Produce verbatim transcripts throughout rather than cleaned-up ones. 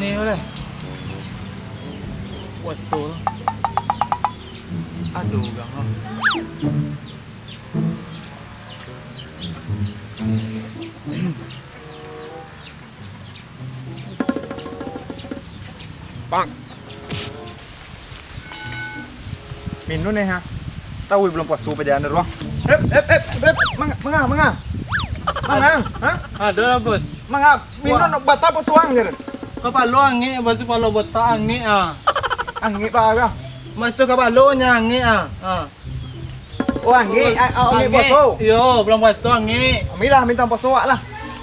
Ni lah. Puaso lah. Aduh, urang lah. Bang. Minun eh, ha? Tahu bulan puaso pajalan tu, Bang. Eh, eh, eh, eh, manga, manga, manga? Manga, ha? Ado lah, Bos. Manga, minun Wah. Bata puaso ang je. Kapalo angek, lepas tu kapalo botak angek, ah. Angek pa, Bang? Masuak kapalo nyo angek, ah. Ah. Oh, angek, Bos, ah, ah, angek angek. Puaso? Yo, bulan puaso angek. Ambilah mintak puaso awak lah.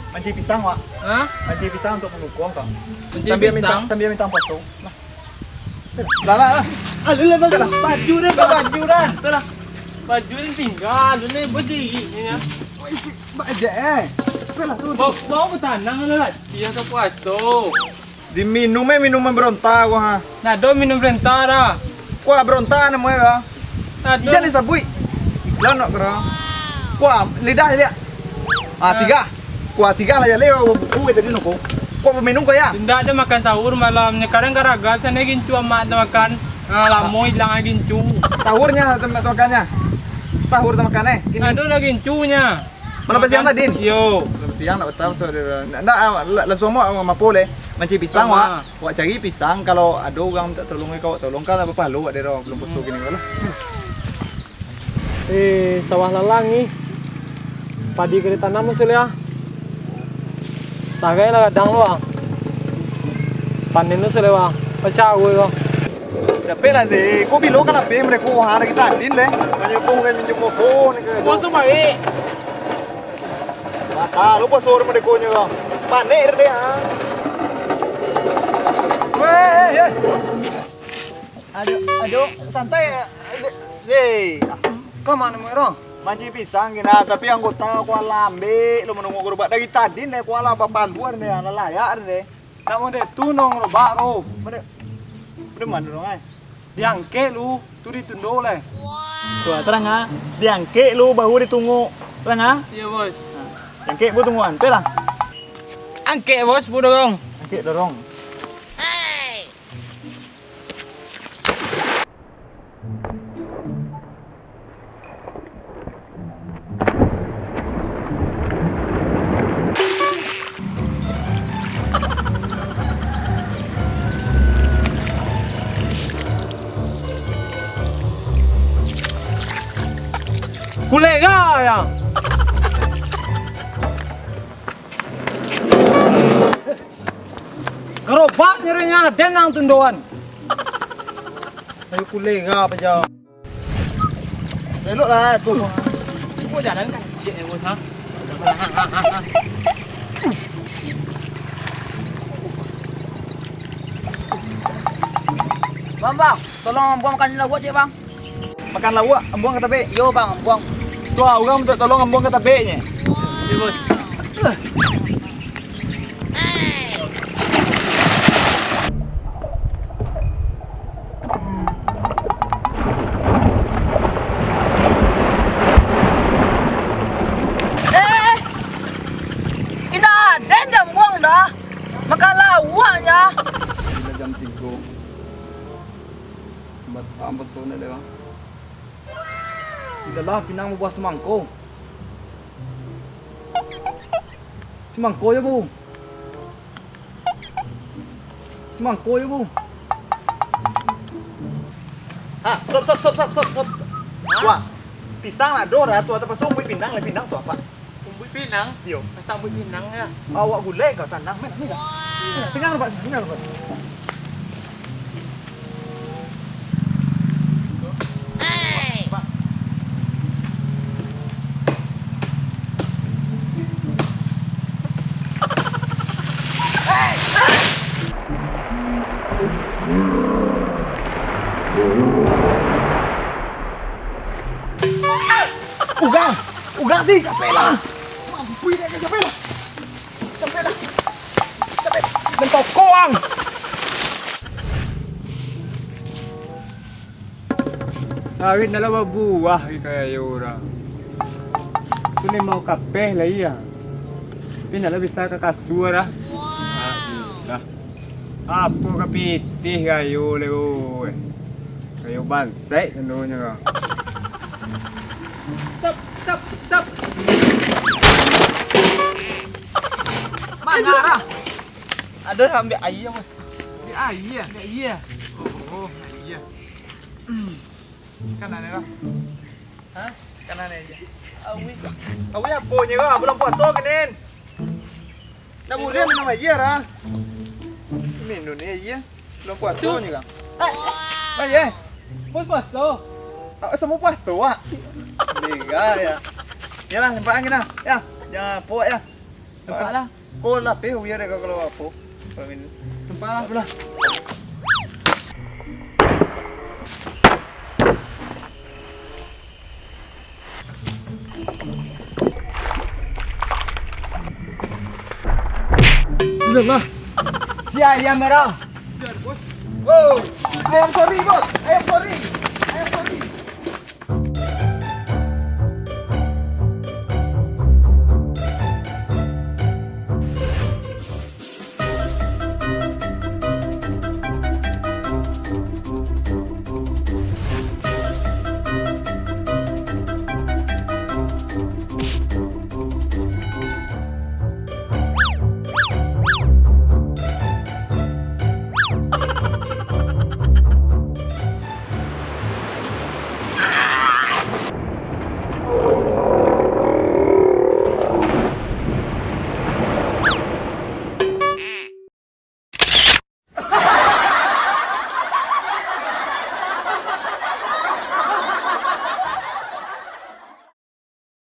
Mancari pisang, wak. Hah? Mancari pisang untuk pangukua, Bang. Mancari Sambil minta, pisang? Sambil mintak puaso. Lah. Lah, lah, lah. Aduh, lah, baju, baju dah, baju dah. Itulah. Baju ni tinggal, aduh ni berdiri ni ya. Bajak eh. Itulah tu. Bawa, bawa bertanang lah. Iya tu puaso. Diminum eh, minuman berontak ko ha. Nado minum berontak dah. Kuah berontak namonyo ko. Nado. Ijan disabuik. Iklan nak kira. Kuah lidah liak. Ah, sigah. Kuah sigah lah jaleh buku kita di noko. Kuah peminum ko ya. Indak ada makan sahur malamnya. Kadang garaga sana gincu amak ada makan. Ah, lamo hilang gincu. Sahurnya tempat makannya. Sahur tempat makan eh. Nado lah gincunya. Malam siang tadi? Yo. Malam siang nak petang so dia. Nak, nak, la-, langsung mau mapo leh. Mancari pisang wak. Wak cari pisang kalau ado urang minta tolong ka wak tolong kan apa palo wak dero belum puaso kini ko lah. Eh, sawah lalang ni. Padi ka ditanam tu sudah. Tagai lah gadang tu ah. Panen tu sudah ah. Pacah ko. Capek lah sih. Ko bilo kan lapeh mereka ha lagi tadin leh. Manyukung kan minjem koko ni ke. Puaso baik. Mata lu puaso mereka nyo. Panek dia ah. Weh, eh. Aduh, aduh, santai. Hei. Ka mano, Mero? Mancari pisang kini, tapi anggota ku alah ambek, lu manunggu gerobak dari tadi nih, ku alah bapaluan deh, alah layak deh. Nak model tu nong gerobak tu. Model, model mana dong ai? Diangkek lu, tu ditundo leh. Tuh, terang ah. Diangkek lu baru ditunggu. Terang ah? Iya, Bos. Nah, diangkek bu tunggu ante lah. Angkek, Bos, bu dorong. Angkek dorong. Kulega ya. Gerobak nyirinyo den nang tundoan. Ayo kulega aja. Elok lah tu. Kok jalan kan? Cik, eh, bos, ha? Bang, bang, tolong buang makan lauk cik, bang. Makan lauak, ambuang ka tabek. Iyo, Bang, ambuang. Tu ah, urang minta tolong ambuang ka tabeknyo. Iyo, Bos. Eh, indak ado nan diambuang doh. Makan lauaknyo. Lah jam tigo. Batambah sonok dek, Bang. Iyolah, pinang babuah samangko. Samangko yo, Bu. Samangko yo, Bu. Ha, stop, stop, stop, stop, stop, stop. Wah, pisang lah, dora tu, atau pasal umbuik pinang lah, pinang tu apa? Umbuik pinang? Iyo. Masak umbuik pinang ya. Awak gulai kau tanam, men, men. Wow. Tinggal, Pak, tinggal, Pak. Ugang! Ugang ti, capek lah! Mampui dek, capek lah! Capek lah! Capek! Mentokok ang! Sawit ndak lah babuah di kayo urang. Tu ni mau kapeh lai ah. Tapi ndak lah bisa ka kasua dah. Aduh, dah. Apo ka pitih kayu le, oi? Kayu bansaik kandonyo ko. Stop, stop, stop. Mangarah. Ado ambiak aia, Bos. Ambiak aia? Ambiak aia. Oh, aia. Kan aneh lah. Hah? Kan aneh aja. Awih. Awih apo nyo ko? Bulan puaso kini. Nak buliah minum aia lah. Minum ni aia. Bulan puaso nyo ko. Eh, eh. Aia. Bulan puaso. Ah, samo puaso, Wak. Lega ya. Yalah, nampak angin lah. Ya, jangan puak ya. Nampak lah. Ko lapeh, biar dek kalau apo. Kalau minum. Nampak lah. Apolah. Sudah lah. Si ayam merah. Woi, ayam kori, Bos. Ayam kori.